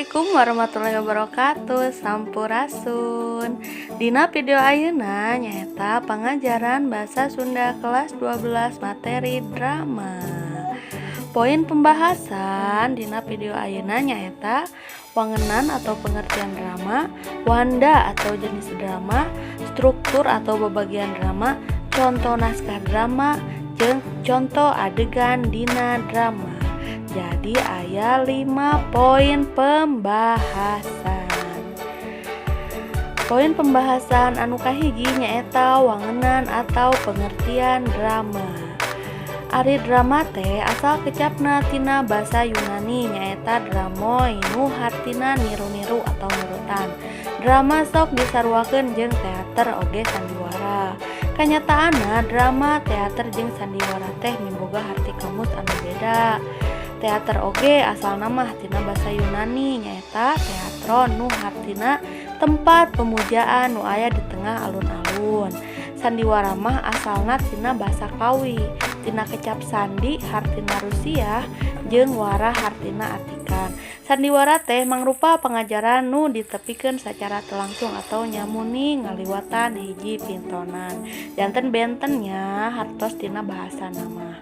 Assalamualaikum warahmatullahi wabarakatuh. Sampurasun. Dina video ayeuna nyaeta pangajaran bahasa Sunda kelas 12, materi drama. Poin pembahasan dina video ayeuna nyaeta wangenan atau pengertian drama, wanda atau jenis drama, struktur atau babagian drama, contoh naskah drama, jeung contoh adegan dina drama. Jadi aya 5 poin pembahasan. Poin pembahasan anu kahiji nyaeta wangenan atau pengertian drama. Ari drama teh asal kecapna tina basa Yunani, nyaeta dramoi, nu hartina niru-niru atau nurutan. Drama sok disaruakeun jeung teater oge sandiwara. Kanyataanna drama, teater jeung sandiwara teh miboga harti kamus anu beda. Teater oge asalna mah tina basa Yunani, nyaeta theatron, nu hartina tempat pemujaan nu aya di tengah alun-alun. Sandiwara mah asalna tina basa Kawi, tina kecap sandi hartina rusiah jeung wara hartina atikan. Sandiwara teh mangrupa pangajaran nu ditepikeun sacara teu langsung atau nyamuni ngaliwatan hiji pintonan. Janten benten nya hartos tina bahasana mah.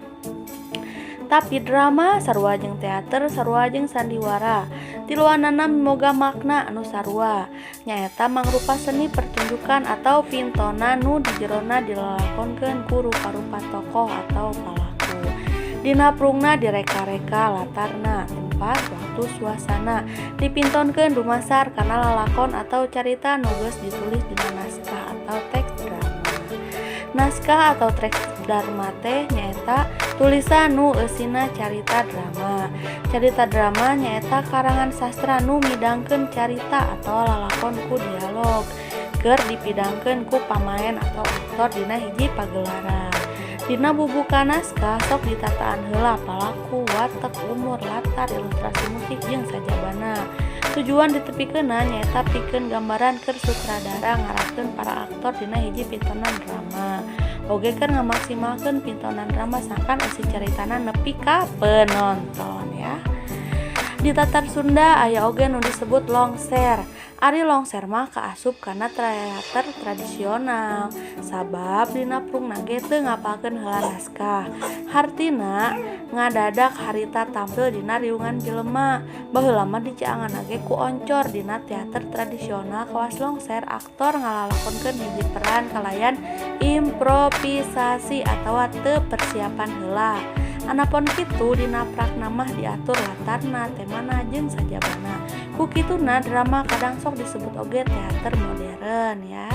Tapi drama sarua jeung teater, sarua jeung sandiwara. Tiluanana miboga makna anu sarua, nyaeta mangrupa seni pertunjukan atau pintonan nu di jerona dilalakonkeun ku rupa-rupa tokoh atau palaku. Dina prungna direka-reka latarna, tempat, waktu, suasana. Dipintonkeun dumasar kana lalakon atau carita nu geus ditulis dina naskah atau teks drama. Naskah atau teks drama teh nyaeta tulisan nu eusina carita drama. Carita drama nyaeta karangan sastra nu midangkeun carita atau lalakon ku dialog keur dipidangkeun ku pamaen atau aktor dina hiji pagelaran. Dina bubuka naskah sok ditataan heula palaku, watek, umur, latar, ilustrasi musik jeung sajabana. Tujuan ditepikeunna nyaeta pikeun gambaran keur sutradara ngarahkeun para aktor dina hiji pintonan drama. Oge keur ngamaksimalkeun pintonan drama sangkan eusi caritana nepi ka penonton ya. Di Tatar Sunda aya oge nu disebut longser. Ari longser mah kaasup kana teater tradisional, sabab dina prungna ge teu ngapalkeun heula naskah. Hartina ngadadak harita tampil dina riungan jelema. Baheula mah dicaanganna ge ku oncor. Dina teater tradisional kawas longser, aktor ngalalakonkeun hiji peran kalayan improvisasi atawa teu persiapan heula. Anapon kitu, dina prakna mah diatur latarna, temana jeung sajabana. Ku kituna drama kadang sok disebut oge teater modern ya.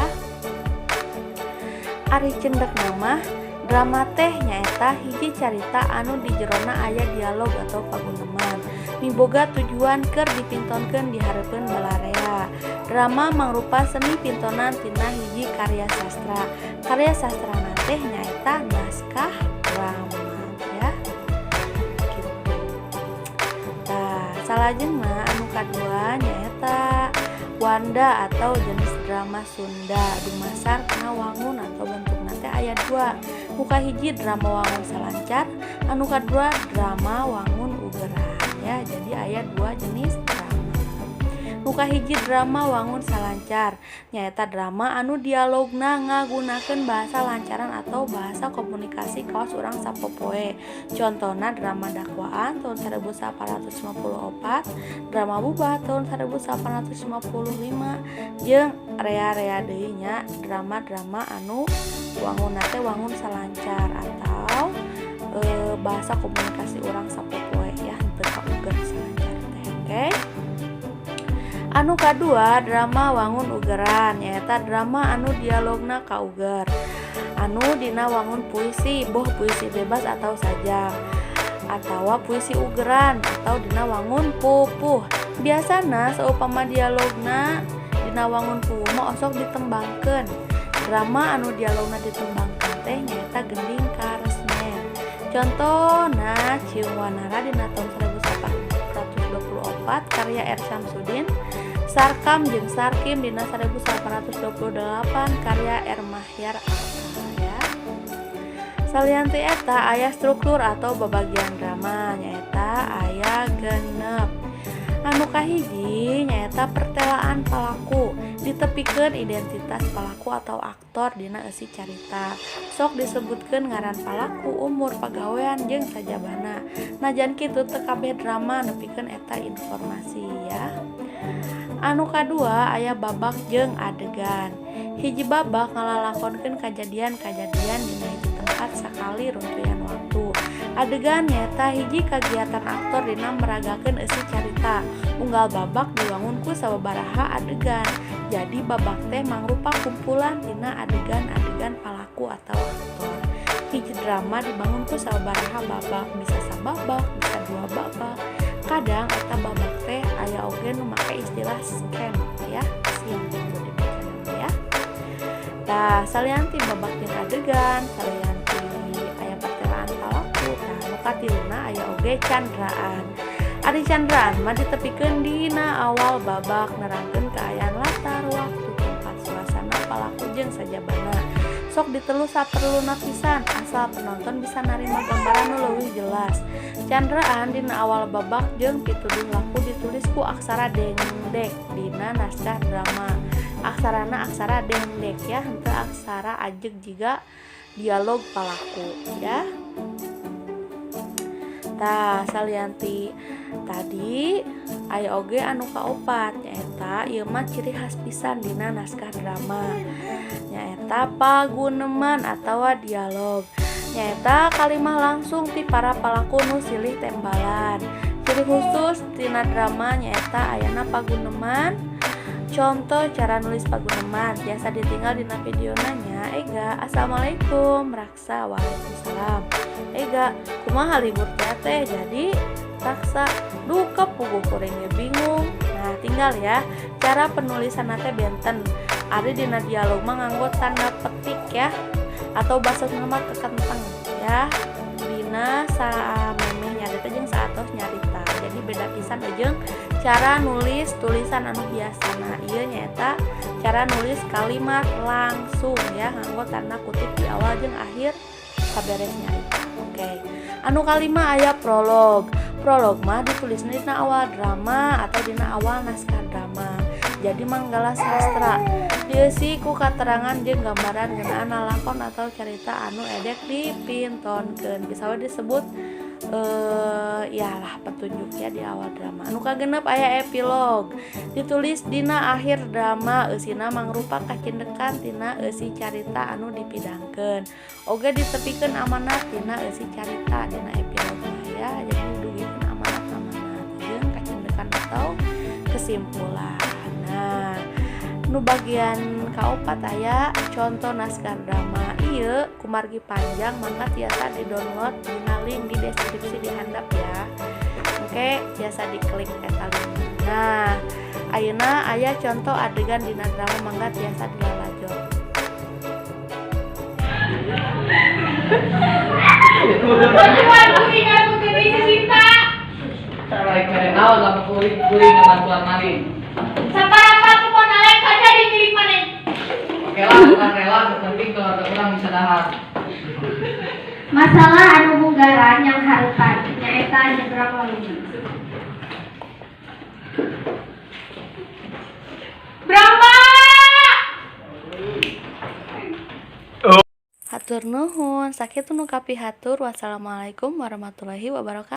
Ari cendekna mah drama teh nyaeta hiji carita anu di jerona aya dialog atau paguneman, miboga tujuan keur dipintonkeun di hareupeun balarea. Drama mangrupa seni pintonan tina hiji karya sastra. Karya sastrana teh nyaeta naskah drama ya. Gitu. Tah, salajengna anu kadua nyaeta wanda atau jenis drama Sunda. Dumasar kana wangun atau bentukna teh aya dua. Nu kahiji drama wangun salancar, anu kadua drama wangun ugeran ya. Jadi aya dua jenis drama. Nu kahiji drama wangun salancar, nyaeta drama anu dialogna ngagunakeun bahasa lancaran atau bahasa komunikasi kawas urang sapopoe. Contona drama Dakwaan tahun 1854, drama Bubah tahun 1855, jeung rea-rea deui nya drama-drama anu wangunna teh wangun salancar atau bahasa komunikasi urang sapopoe ya, henteu kauger salancar teh. Oke. Anu kadua drama wangun ugeran, nyaeta drama anu dialogna kauger, anu dina wangun puisi, boh puisi bebas atau sajak atawa puisi ugeran atau dina wangun pupuh. Biasana saupama dialogna dina wangun pupuh mah osok ditembangkeun. Drama anu dialogna ditembangkeun teh nyaeta Gending Karesmen, contohna Ciung Wanara dina tahun 1824 karya R. Samsudin, Sarkam jeung Sarkim dina 1828 karya R. Mahyar Atta ya. Salian ti eta aya struktur atau babagian drama, nyaeta aya 6. Anu kahiji nyaeta pertelaan palaku, ditepikeun identitas palaku atau aktor dina eusi carita. Sok disebutkeun ngaran palaku, umur, pagawean jeung sajabana. Najan kitu, teu kabeh drama nepikeun eta informasi ya. Anu kadua aya babak jeung adegan. Hiji babak ngalalakonkeun kajadian-kajadian dina hiji tempat sakali runtuyan waktu. Adegan nyaeta hiji kagiatan aktor dina meragakeun eusi carita. Unggal babak diwangun ku sababaraha adegan. Jadi babak teh mangrupa kumpulan tina adegan-adegan palaku atau aktor. Hiji drama dibangun ku sababaraha babak, bisa sababak, bisa dua babak. Kadang eta babak teh aya oge nu make istilah scene ya, scene gitu dibacana ya. Tah, salian ti babak jeung adegan, salian ti aya pertelaan palaku, tah nu katiluna aya oge candraan. Ari candraan mah ditepikeun dina awal babak, nerangkeun kaayaan latar, waktu, tempat, suasana, palaku jeung sajabana. Sok diteluh saperluna pisan asal penonton bisa narima gambaran nu leuwih jelas. Candraan dina awal babak jeung pituduh laku ditulis ku aksara dengdek dina naskah drama. Aksarana aksara dengdek ya, henteu aksara ajeg jiga dialog palaku ya. Tah, salian ti tadi aya oge anu kaopat, nyaeta ieu mah ciri khas pisan dina naskah drama, nyaeta paguneman atawa dialog, nyaeta kalimah langsung ti para palaku nu silih tembalan. Ciri khusus tina drama nyaeta ayana paguneman. Contoh cara nulis paguneman biasa ditinggal dina videona nya. Ega, "Assalamualaikum." Raksa, "Waalaikumsalam." Ega, "Kumaha libur teh?" Jadi Raksa, "Duka, puguh kuring ge bingung." Nah, tinggal ya, cara penulisan teh benten. Ari dina dialog mah nganggo tanda petik ya, atau bahasa mah kekenteng ya, dina samemeh nyarita jeung saatos nyarita. Jadi beda pisan jeung cara nulis tulisan anu biasa. Nah, ieu nyaeta cara nulis kalimat langsung ya, nganggo tanda kutip di awal jeung akhir saberes nyarita. Oke, anu kalima aya prolog. Prolog mah ditulis dina awal drama atau dina awal naskah drama. Jadi manggala sastra dieusi ku katerangan jeung gambaran ngeunaan lalakon atau carita anu edek dipintonkeun. Bisa we disebut ya lah, petunjuk ya di awal drama. Anu kagenep aya epilog, ditulis dina akhir drama. Eusina mangrupa kacindekan tina eusi carita anu dipidangkeun. Oge ditepikeun amanat tina eusi carita dina epilog mah ya. Jadi didugikeun amanat-amanat jeung kacindekan atau kesimpulan. Nah, nu bagian kaopat aya contoh naskah drama. Ieu kumargi panjang, mangga tiasa di download dina link di deskripsi di handap ya. Oke, tiasa diklik eta link. Nah, ayeuna aya contoh adegan dina drama, mangga tiasa dilalajo. Bantuan kuring aku teh cinta. Rek mere naon lamun kuring kuring ngabantuan maling. Saparapat nu naleng kaca di milik maneh. Oke lah, bukan rela, nu penting keluarga urang bisa dahar. Masalah anu munggaran yang hareupan nyaeta nyebrang walungan. Brahma! Hatur nuhun, sakitu nu kapihatur. Wassalamualaikum warahmatullahi wabarakatuh.